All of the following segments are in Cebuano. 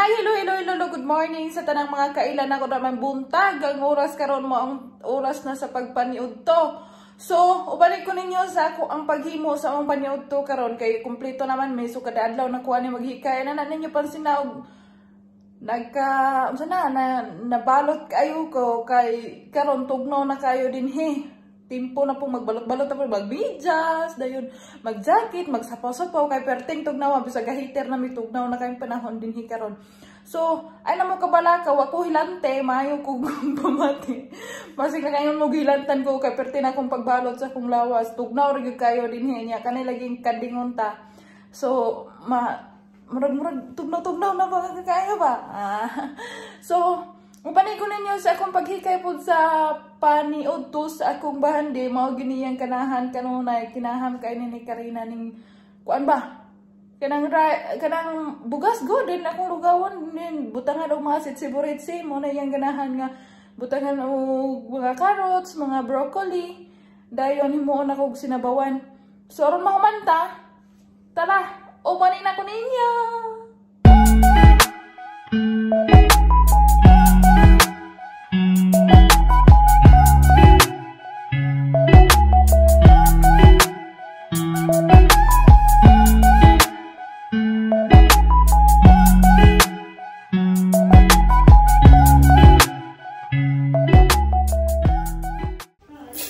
Hi, hello, hello, hello, hello, good morning sa tanang mga kailan ako naman buntag. Ang oras karon mo ang oras na sa pagpaniud to. So, ubalik ko ninyo sa ako ang paghimo sa among paniud to karon kay kumpleto naman may so kada adlaw na kuha ni maghikay na na ninyo pansinaw nagka unsa na, na nabalot kayo ko kay karon tugnaw na kayo dinhi. Timpo na pong magbalot-balot na po, magbidyas, dayon mag-jacket, magsapaw-sapaw, kay perting tugnaw, bisag heater na may tugnaw na kayong panahon dinhi karon. So, ay na mo kabalaka, wa ko hilante, maayo ko pamati. Masig na kayon mo gihilantan ko, kay perting na akong pagbalot sa akong lawas, tugnaw ra gyud kayo dinhi niya, kanay laging kandingon ta. So, murag-murag, tugnaw-tugnaw na ba kakayo ba? Ah. So, upanay ko ninyo sa akong paghikay po sa paniud to sa akong bahandi, mao giniyang kanahan kanunay, kinaham kay ni Karina ning kuan ba? Kanang kanang bugas go din akong lugawan din butangan og mga sitsi-buritsi mo na iyang ganahan nga butangan og mga carrots, mga broccoli, dayon himuon ako og sinabawan. So aron mahumanta, tara, upanin ako ninyo.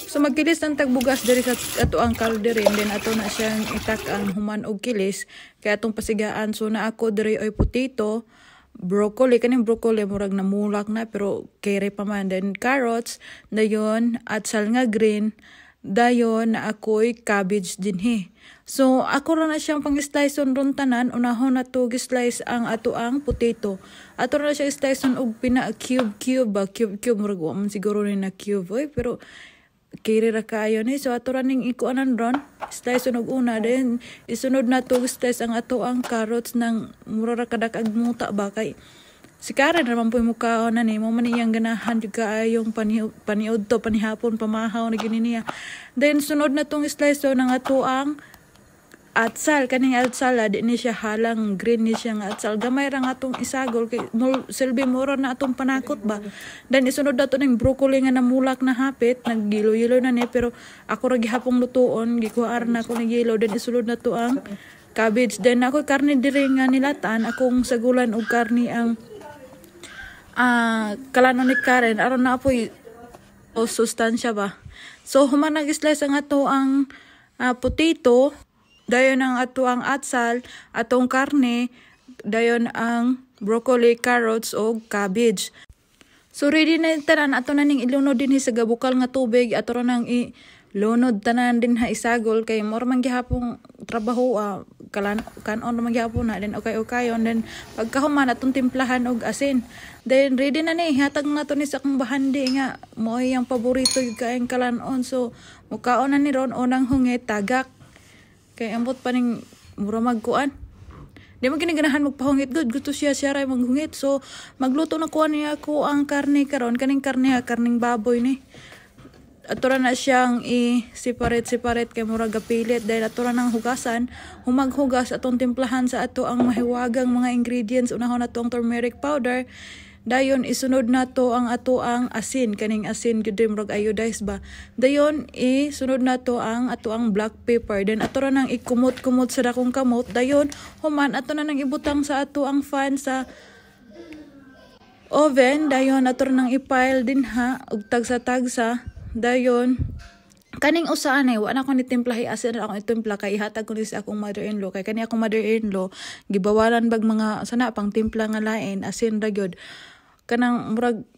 So magkilis ang tagbugas diri sa ato ang kalderin, then ato na siyang itak ang human og kilis kay atong pasigaan. So na ako diri oy potato, broccoli, kaning broccoli murag namulak na pero kere pa man, then carrots, dayon atsal nga green, dayon na ako'y cabbage dinhi. So ako ra na siyang pang-slice on ron tanan. Unahon na to gi-slice ang ato ang potato. Ato ra na siya slice on og pina cube cube ba, cube cube murag wa man siguro ni na cube oy, pero kiri ra kaayo ni. So ato ra ning ikuanan ron, slice on og una, then isunod na to slice ang ato ang carrots nang mura ra kadak ag muta ba kay si Karen naman po yung mukhaon na ni mo man iyang ganahan jud kaayong paniud to panihapon pamahaw na gini niya. Then sunod na tong slice on ang ato ang atsal, kaning atsal di ni siya halang green ni siya nga atsal, gamay ra nga atong isagol kay silbi mura na atong panakot ba. Then isunod na to ning broccoli nga namulak na hapit, naggilo-yelo na ni pero ako ra gihapong lutuon, gikuha na ako ni yelo. Then isunod na to ang cabbage. Then ako karne diri nga nilatan, akong sagulan og karne ang kalano ni Karen aron na apoy o sustansya ba. So human nag-slice ang ato ang potato, dayon ang ato ang atsal, atong karne, dayon ang broccoli, carrots o cabbage. So ready na tanan, ato na ning ilunod dinhi sa gabukal nga tubig, ato ra nang ilunod tanan din ha isagol kay mora man gihapong trabaho kalan kanon man gihapon na, then okay okayon, then pagkahuman atong timplahan og asin. Then ready na ni, hatag na to ni sa akong bahandi nga mo'y ang paborito gyud kaayong kalanon. So mukaon na ni ron unang hungi tagak. Kay ambot pa ning mura magkuan. Di man kiniganahan magpahungit good, gusto siya siya ray maghungit. So magluto na kuan niya ako ang karne karon, kaning karne ha, karning baboy ni. Ato ra na siyang i-separate kay mura gapilit dahil ato ra nang hugasan, humaghugas atong timplahan sa ato ang mahiwagang mga ingredients. Unahon ato ang turmeric powder. Dayon isunod na to ang ato ang asin, kaning asin gyud murag iodized ba. Dayon isunod na to ang ato ang black pepper. Then ato ra nang ikumot-kumot sa dakong kamot. Dayon human ato na nang ibutang sa ato ang fan sa oven. Dayon ato ra nang i-pile din ha og tagsa-tagsa. Dayon kaning usaan eh, wa na ko ni timplahi asin na akong itimpla kay ihatag ko ni sa akong mother-in-law kay kani akong mother-in-law gibawalan bag mga sana pang timpla nga lain asin ra gyud. Kanang murag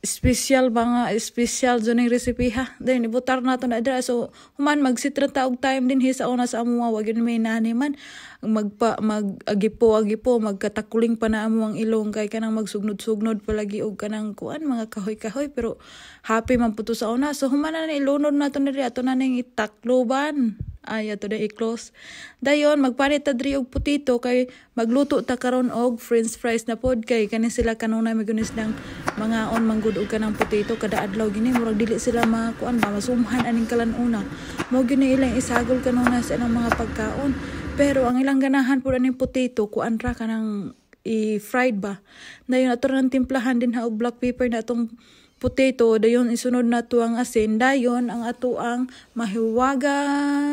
special ba nga special jud ning recipe ha. Then ibutar na to na dira. So human magsitra ta og time dinhi sa una sa amuha, wa gyud may nani man magpa mag agipo agipo magkatakuling pa na amo ang ilong kay kanang magsugnod-sugnod palagi og kanang kuan mga kahoy-kahoy, pero happy man puto sa una. So human na ni ilunod na to diri, ato na ning itakloban. Ay ato na i-close. Dayon magpalit ta diri og potato kay magluto ta karon og french fries na pod kay kani sila kanunay magunis ng mga on manggod og kanang potato kada adlaw gini murag dili sila makuan ba masumhan aning kalan-una. Mao gini ilang isagol kanunay sa ilang mga pagkaon. Pero ang ilang ganahan pud aning potato kuan ra kanang i-fried ba. Dayon ato nang timplahan din ha og black pepper na atong potato. Dayon isunod na to ang asin. Dayon ang ato ang mahiwagang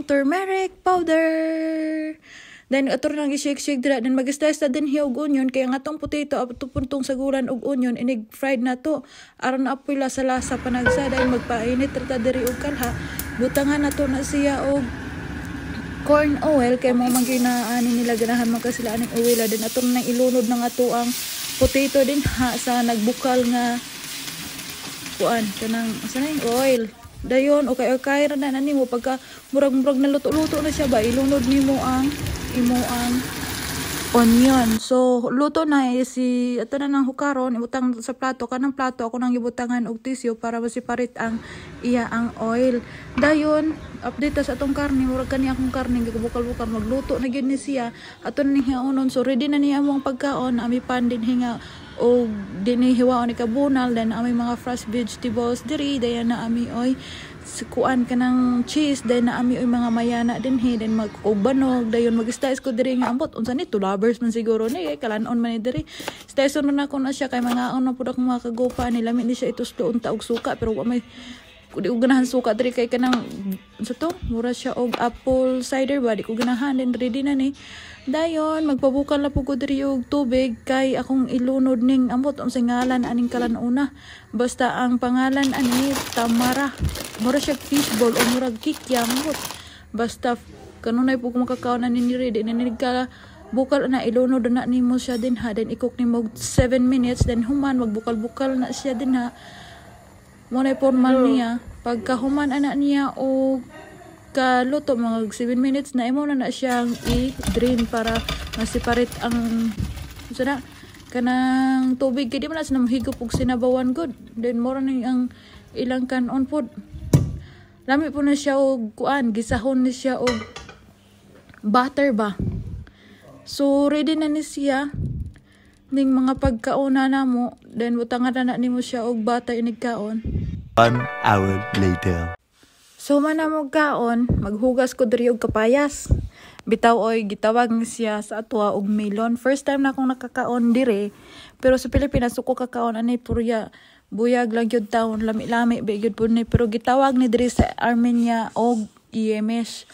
turmeric powder. Then ato nang i-shake-shake dira, then mag-slice na din hiya og onion kay ang atong potato ato puntong saguran og onion inig fried na to aron apoy lasa-lasa panagsa. Dayon magpainit ra ta diri og kalha, butangan nato na siya og corn oil kay mo man ginaani nila, ganahan man ka sila aning oil. Then ato nang ilunod ng ato ang potato din ha sa nagbukal nga kuan kanang sa na oil. Dayon okay ra na nimo. Pagka murag-murag naluto-luto na siya ba, ilunod nimo ang imo ang onion. So luto na eh, si ato na nang hukaron, ibutang sa plato. Kanang plato ako nang ibutangan og tissue para ma-separate ang iya ang oil. Dayon update ta sa atong karne. Murag kani akong karne gibukal-bukal, magluto na gyud ni siya. Ato na ning hiunon. So ready na niya among pagkaon. Ami pan din hinga og dinhi hiwaon ni kabunal. Then ami mga fresh vegetables diri. Dayon na ami oy kuan kanang cheese. Then na ami oy mga mayana dinhi, then mag og banog. Dayon mag-slice ko diri nga ambot unsa ni, lovers man siguro ni kay kalanon man ni diri. Slice na nako na siya kay mga ano pud akong mga kagupa ni. Lami ni siya ituslo unta og suka, pero wa may, di ko ganahan suka diri kay kanang sa to mura siya og apple cider ba, di ko ganahan. Then ready na ni. Dayon magpabukal na po ko diri og tubig kay akong ilunod ning ambot unsay ngalan aning kalan-una. Basta ang pangalan ani Tamara. Mura siya fishball o murag kikyam ambot. Basta kanunay po ko makakaon ani ni ready na ni ka bukal na, ilunod na nimo siya din ha. Then i-cook nimo 7 minutes. Then human magbukal-bukal na siya din ha. Mo na formal niya. Pagkahuman ana niya o kaluto, mga 7 minutes na, imo na na siyang i-drain para ma-separate ang unsa na kanang tubig kay di man na sila mahigop og sinabawan gud. Then mora ni ang ilang kanon pod. Lami po na siya og kuan, gisahon ni siya og butter ba. So ready na ni siya ning mga pagkauna namo. Then butangan na nimo siya og butter inig kaon. 1 hour later. So man na mo kaon, maghugas ko diri og kapayas. Bitaw oy gitawag ni siya sa atwa og melon. First time na akong nakakaon dire, pero sa Pilipinas ko kakaon ani purya buyag lang gyud taon, lami-lami ba gyud pud ni, pero gitawag ni diri sa Armenia og yemesh.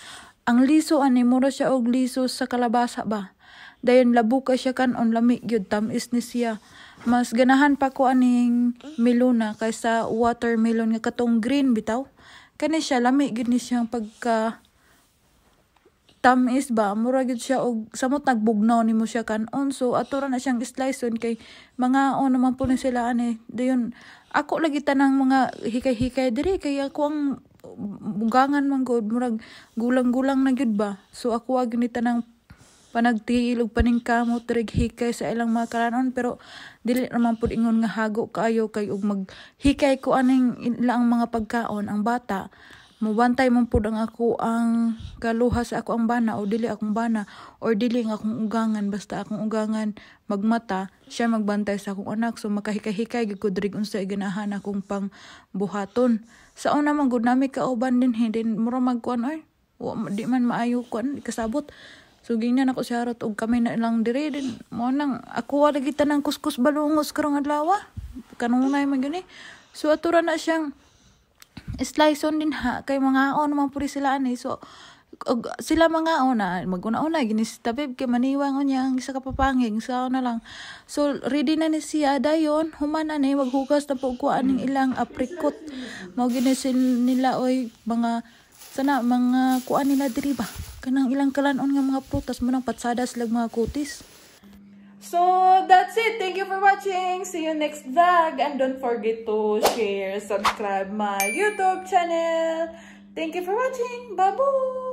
Ang liso ani mura siya og liso sa kalabasa ba. Dayon labo ka siya kanon, lami gyud, tamis ni siya. Mas ganahan pa ko aning melona kaysa watermelon nga katong green bitaw. Kani siya lami gyud ni siyang pagka tamis ba, mura gyud siya og samot nagbugnaw nimo siya kanon. So ato ra na siyang slice kay mga on naman po ni sila ani. Dayon ako lagi tanang mga hikay-hikay diri kay ako ang bugangan man gud, murag gulang-gulang na gyud ba. So ako wag ni tanang panagtiil og paningkamot diri hikay sa ilang mga kalanon, pero dili naman pud ingon nga hago kaayo kay og maghikay ko aning ilang mga pagkaon, ang bata mubantay man pud ang ako ang kaluha sa ako ang bana o dili akong bana or dili ang akong ugangan. Basta akong ugangan magmata siya, magbantay sa akong anak, so makahikay-hikay gyud ko diri unsa ganahan akong pang buhaton. Sa una man gud nami kauban din din mura magkuan oy, di man maayo kuan kasabot. So gingnan ako siya harot og kami na lang dire din mo nang ako wala kita ng kuskus balungos karong adlaw, kanunay man gyud ni. So ato ra na siyang slice on din ha kay mga on naman puri sila ani. So og sila mga una maguna-una gini si tabib kay maniwang unya ang isa ka papangig sa na lang. So ready na ni siya. Dayon human ani maghugas na po ko aning ilang apricot. Mao gini sil nila oy mga sana mga kuan nila diri ba, kanang ilang kalanon nga mga prutas mo nang patsada sila mga kutis. So, that's it. Thank you for watching. See you next vlog. And don't forget to share, subscribe my YouTube channel. Thank you for watching. Babu!